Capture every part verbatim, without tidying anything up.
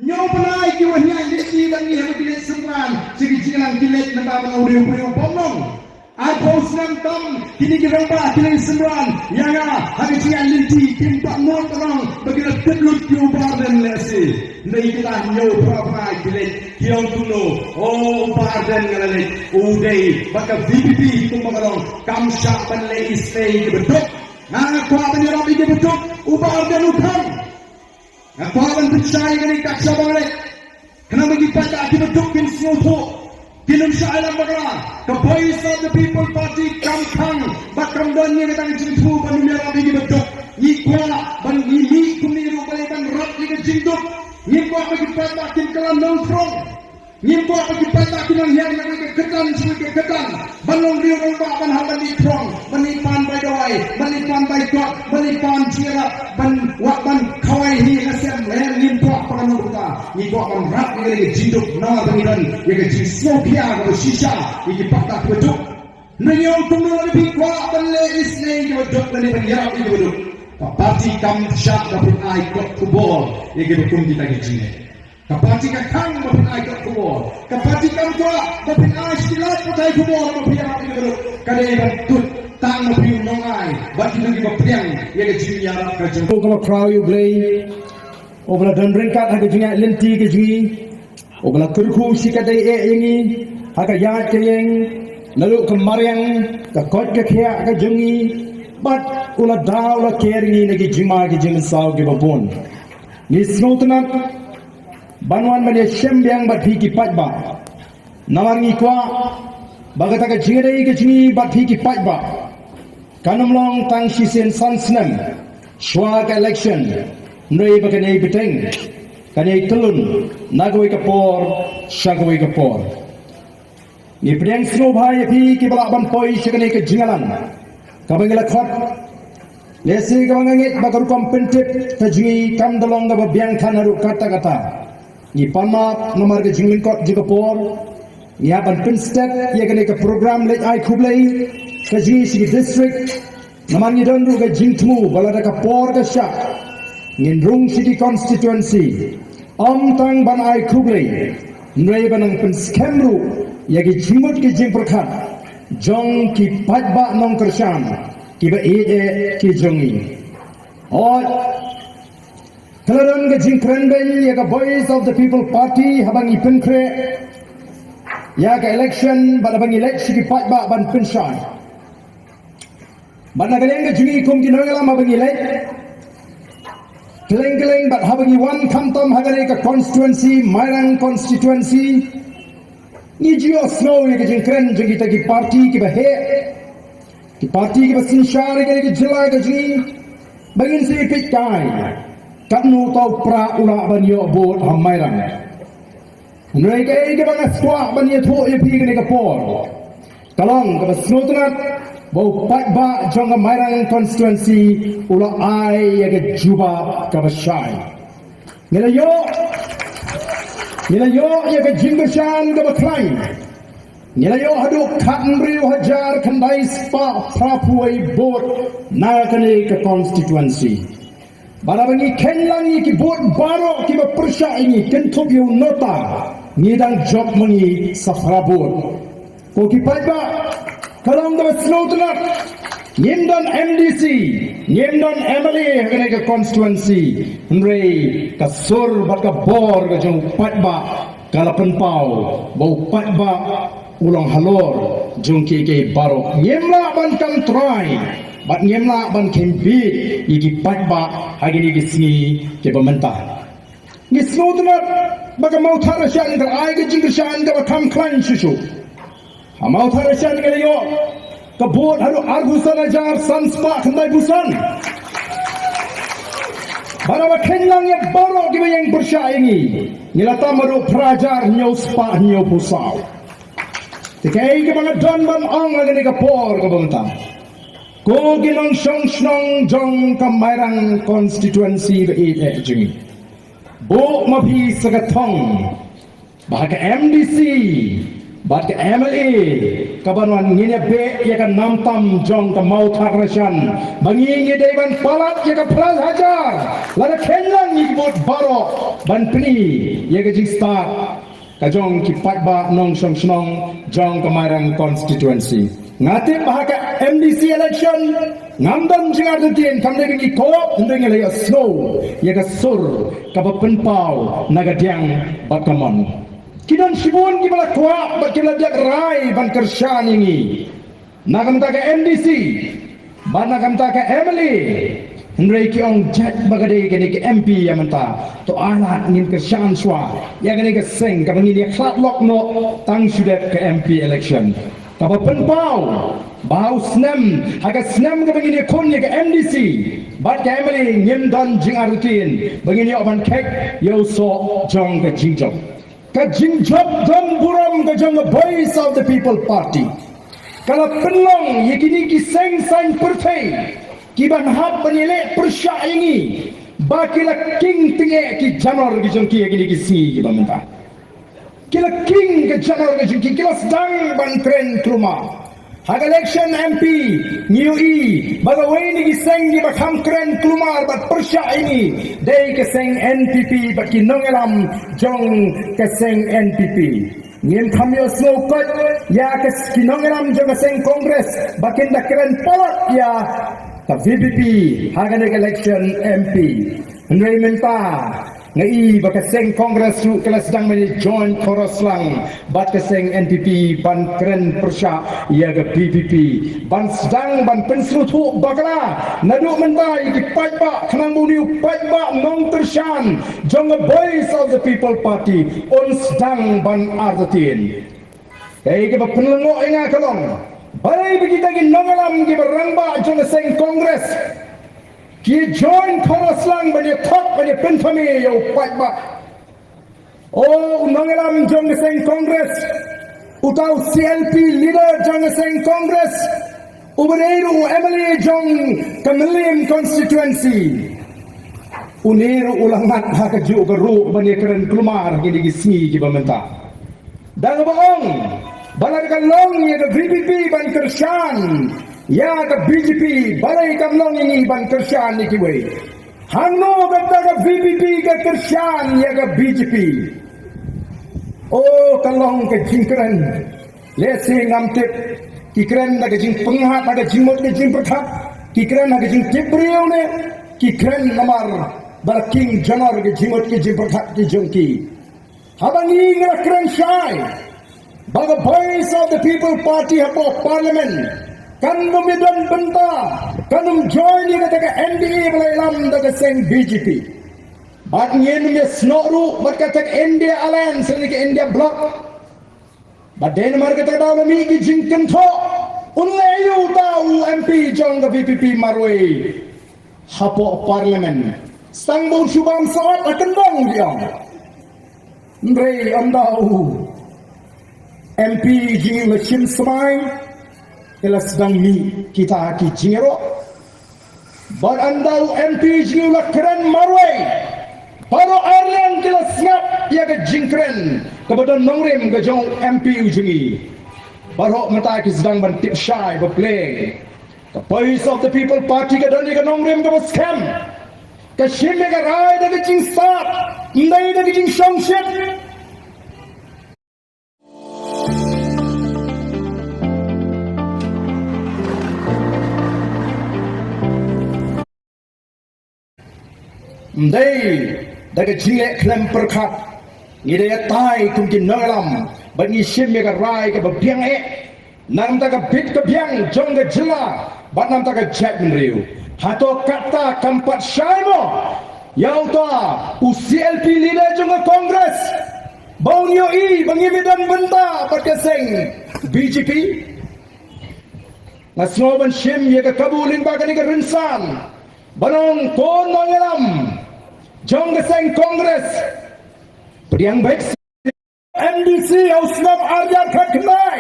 Ñiew bnai ki wan ïaid lynti bad ngi ha ki leit synran sha ki jingïalang ki leit mynta ban ong riew briew bym long. Arphew snem tam kine ki rangbah ki leit synran ïa nga ha ki jingïaid lynti kim pat mut ban ong ba ki la tip lut ïa u Bah Ardent lehse. Hynrei kita ñiew phra bnai ki leit ki ong kumno, o u Bah Ardent nga la leit, u dei bad ka V P P kumba ka long kam shah ban leh isynei ïa kiba duk. Nga nga kwah ban ïarap ïa kiba duk, u Bah Ardent u khang. Nga kwah ban pynshai kane ka shaba ngi leh. Khnang ba ki paidbah kiba duk kin sngewthuh. Kin ym shah ïalam bakla. Ka Voice of the People Party kam khang bad kam don ïa kata ka jingthmu ban ym ïarap ïa kiba duk. Ngi kwah ban ngi mih kumne ruh balei ban rat ïa ka jingduk. Ngim kwah ba ki paidbah kin kylla nongthrong. Ngim kwah ba ki paidbah kin nang hiar na kawei ka kyrdan sha kawei ka kyrdan. Ban long riew rangbah ban hap ban leit throng, ban leit pan bai dawai, ban leit pan bai kot, ban leit pan jingïarap, ban wad ban khawai hi na sem, eh, ngim kwah ba ka long kumta. Ngi kwah ban rat ïa ka jingduk, namar ba ngi don ïa ka jingsngewkhia kaba shisha ïa ki paidbah kiba duk. Ngi ong kumno lada phi kwah ban leh isynei ïa kiba duk lane ban ïarap ïa kiba duk, ka party kam shah ba phin ai kot khubor ïa kiba kum kita ki jingeh. Ka party ka khang ba phin ai kot khubor. Ka party kam kwah ba phin ai shi lad pathai khubor ba phin ïarap ïa ka dei ban kut tang ba phin nongai bad kito kiba pdiang ïa ka jingïarap ka jong. Ko kaba khraw ïa U Blei, uba la don ryngkat ha ka jingïaid lynti ka jong ngi, uba la kyrkhu shikatdei eh ïa ngi ha ka ïaid ka ïeng, naduh ka mariang, ka koit ka khiah ka jong ngi, bad u la da u la ker ïa ngi na ki jingma ki jingmynsaw kiba bun. Ngi sngewtynnat ban wan ban ïashem biang bad phi ki paidbah. Namar ngi kwah ba kata ka jingïadei ka jong ngi bad phi ki paidbah kan ym long tang shisien san snem shuwa ka election, hynrei ba kan ïai bteng, kan ïai tyllun na kawei ka por sha kawei ka por. Ngi pdiang sngewbha ïa phi kiba lah ban poi sha kane ka jingïalang kaba ngi la khot. Lehse kaba nga ngeit ba ka rukom pyntip ka jong ngi kam da long kaba biang than haduh katta katta. Ngi pan map namar ka jinglyngkot jong ka por. Ngi hap ban pynstet ïa kane ka program leit ai khublei ka jong ngi sha ki district. Namar ngi don ruh ka jingthmu ba lada ka por ka shah ngin rung sha ki constituency, ym tang ban ai khublei, hynrei ban nang pynskhem ruh ïa ki jingmut ki jingpyrkhat jong ki paidbah nongkyrshan kiba ïeit eh ki jong ngi. Hooid, ka la don ka jingkren beiñ ïa ka Voice of the People Party haba ngi pynkhreh ïa ka election bad haba ngi leit sha ki paidbah ban pynshai. Bad na ka liang ka jong ngi kum ki nongïalam haba ngi leit kylleng kylleng bad haba ngi wan khamtam ha kane ka constituency, Mairang constituency, ngi ju ïohsngew ïa ka jingkren jong kita ki party kiba heh, ki party kiba synshar ïa kane ka jylla ka jong ngi ba ngin sa ïapeit kai katno uta u pra u lah ban ïoh vote ha Mairang. Hynrei kaei kaba nga kwah ban ïathuh ïa phi kane ka por ka long kaba sngewtynnat ba u paidbah jong ka Mairang constituency u la ai ïa ka jubab kaba shai. Ngi la ïoh, ngi la ïoh ïa ka jingkyrshan kaba khlaiñ. Ngi la ïoh haduh khathynriew hajar khyndai spah phraphew wei vote na kane ka constituency. Bad haba ngi kheiñ lang ïa ki vote baroh kiba pyrshah ïa ngi kynthup ïa u nota, ngi dang jop ma ngi sa phra vote. Ko ki paidbah, ka long kaba sngewtynnat, ngim don M D C, ngim don M L A ha kane ka constituency, hynrei ka sur bad ka bor ka jong u paidbah ka la pynpaw ba u paidbah u long halor jong kiei kiei baroh. Ngim lah ban kam trai bad ngim lah ban kheiñ bieit ïa ki paidbah ha kine ki sngi kiba mynta. Ngi sngewtynnat ba ka Mawthadraishan ka ai ka jingkyrshan kaba kham khlaiñ shuh shuh. Ha Mawthadraishan ngi la ïoh ka vote haduh arphew san hajar san spah khyndaiphew san. Bad haba kheiñ lang ïa baroh kiba ïeng pyrshah ïa ngi, ngi la tam haduh phra hajar hynñiew spah hynñiewphew saw. Te kaei kaba nga don ban ong ha kane ka por kaba mynta, ko ki nongshong shnong jong ka Mairang constituency ba ïeit eh jong ngi, buh ma phi sa ka thong ba ha ka M D C bad ka M L A kaban wan ngin ïa beh ïa ka nam tam jong ka Mawthadraishan ba ngi ngi dei ban palat ïa ka phra hajar. Lada kheiñ lang Ngi bud baroh ban pyni ïa ka jingstad ka jong ki paidbah nongshong shnong jong ka Mairang constituency. Nga tip ba ha ka M D C election ngam don jingartatien, kam dei ba ngi kop, hynrei ngi la ïohsngew ïa ka sur kaba pynpaw na ka diang bad ka mon. Ki don shibun kiba la kwah bad kiba la diak rai ban kyrshan ïa ngi na ka bynta ka M D C bad na ka bynta ka M L A. Hynrei ki ong jait ba ka dei kane ka M P ïa mynta, to ai lad ngin kyrshan shuwa ïa kane ka seng kaba ngin ïa khlad lok noh tang shu dep ka M P election. Kaba pynpaw ba ha u snem, ha ka snem kaba ngin ïakhun ïa ka M D C bad ka M L A, ngim don jingartatien ba ngin ïoh ban kheit ïa u soh jong ka jingjop. Ka jingjop don burom ka jong ka Voice of the People Party ka la pynlong ïa kine ki seng saiñ pyrthei kiban hap ban ïaleh pyrshah ïa ngi ba ki la king tyngeh ki janor ki jong ki ïa kine ki sngi kiba mynta. Ki la king ka janor ka jong ki, ki la sdang ban kren kulmar. Ha ka election M P ngi ïohi ba kawei na ki seng kiba kham kren kulmar bad pyrshah ïa ngi dei ka seng N P P bad ki nongïalam jong ka seng N P P. Ngim kham ïohsngew koit ïa ka s-, ki nongïalam jong ka seng Congress ba kin da kren palat ïa ka V P P ha kane ka election M P. Hynrei mynta nga i ba ka seng Congress ruh ka la sdang ban ïa join chorus lang bad ka seng N P P ban kren pyrshah ïa ka V P P, ban sdang ban pynsngewthuh bakla naduh mynta ïa ki paidbah, khnang ba une u paidbah nongkyrshan jong ka Voice of the People Party un sdang ban artatien. Kaei kaba pynlyngngoh ïa nga ka long balei ba kita ki nongïalam kiba rangbah jong ka seng Congress ki join chorus lang ban ïa thok, ban ïa pynthame ïa u paidbah. O, u nongïalam jong ka seng Congress, uta u C L P leader jong ka seng Congress, uba dei ruh u M L A jong ka Mylliem constituency, une ruh u la ngat ha kajuh ka ruh ban ïa kren kulmar ha kine ki sngi kiba mynta. Da kaba ong ba lada ka long ïa ka V P P ban kyrshan ïa ka B J P, balei kam long ïa ngi ban kyrshan ïa kiwei? Hangno kata ka V P P ka kyrshan ïa ka B J P? O, ka long ka jingkren, lehse ngam tip, ki kren da ka jingpyngngad, da ka jingmut ka jingpyrkhat, ki kren da ka jingtip briew ne ki kren namar ba la king janor ka jingmut ka jingpyrkhat ka jong ki. Haba ngi ngi la kren shai ba ka Voice of the People Party hapoh Parliament kan ym ïa don bynta, kan ym join ïa kata ka N D A ba la ïalam da ka seng B J P. Bad ngin ym ïa snoh ruh bad kata ka India Alliance ne ka India Bloc. Bad dei namar kata ka daw la mih ki jingkynthoh, un leh aïu uta u M P jong ka V P P marwei hapoh Parliament? Sdang ba un shu bam sot ha kyndong, ki ong. Hynrei ynda u M P jong ngi u la shim smai, ki la sdang mih kita ki jingïaroh. Bad ynda u M P jong ngi u la kren marwei, baroh arliang ki la sngap ïa ka jingkren kaba don nongrim ka jong u M P u jong ngi. Baroh mynta ki sdang ban tip shai ba balei ka Voice of the People Party ka don ïa ka nongrim kaba skhem. Ka shim ïa ka rai da ka jingstad, ym dei da ka jingshongshit. Ym dei da ka jingleh khlem pyrkhat. Ngi dei ïa tai kum ki nongïalam bad ngi shim ïa ka rai kaba biang eh na ka bynta ka bit ka biang jong ka jylla bad na ka bynta ka jaitbynriew. Hato kata kam pat shai mo ïa uta u C L P leader jong ka Congress ba un ïohi ba ngim ïa don bynta bad ka seng B J P? Nga sngew ban shim ïa ka kabu lyngba kane ka rynsan ban ong, ko nongïalam jong ka seng Congress, pdiang beit. M D C ha u snem ar hajar khatkhyndai.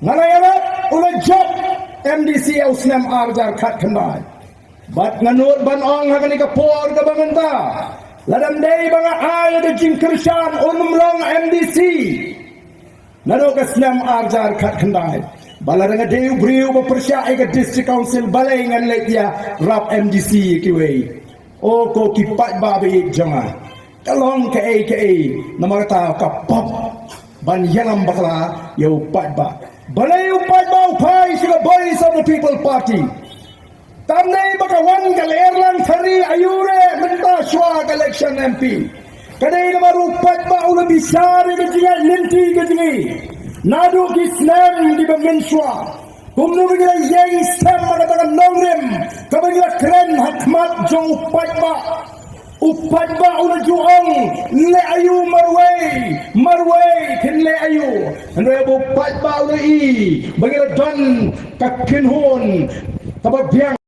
Nga la ïarap u la jop M D C ha u snem ar hajar khatkhyndai. Bad nga nud ban ong ha kane ka por kaba mynta, lada ym dei ba nga ai ïa ka jingkyrshan, un ym long M D C naduh ka snem ar hajar khatkhyndai. Ba lada nga dei u briew ba pyrshah ïa ka District Council, balei ngan leit ïarap M D C ïa kiwei? O ko ki paidbah ba ïeit jong nga, ka long kaei kaei namar kata ka pop ban ïalam bakla ïa u paidbah. Balei u paidbah u phai sha ka Voice of the People Party? Tam dei ba ka wan ka lyer lang thari aïu re mynta shuwa ka election M P. Ka dei namar u paidbah u la bishar ïa ka jingïaid lynti ka jong ngi naduh ki snem kiba mynshuwa. Kumno ba ngi la ïeng sem ha kata ka nongrim kaba ngi la kren ha khmat jong u paidbah. U paidbah u la ju ong, leh aïu marwei, marwei phin leh aïu. Hynrei ba u paidbah u la i ba ngi la don ka kynhun kaba biang.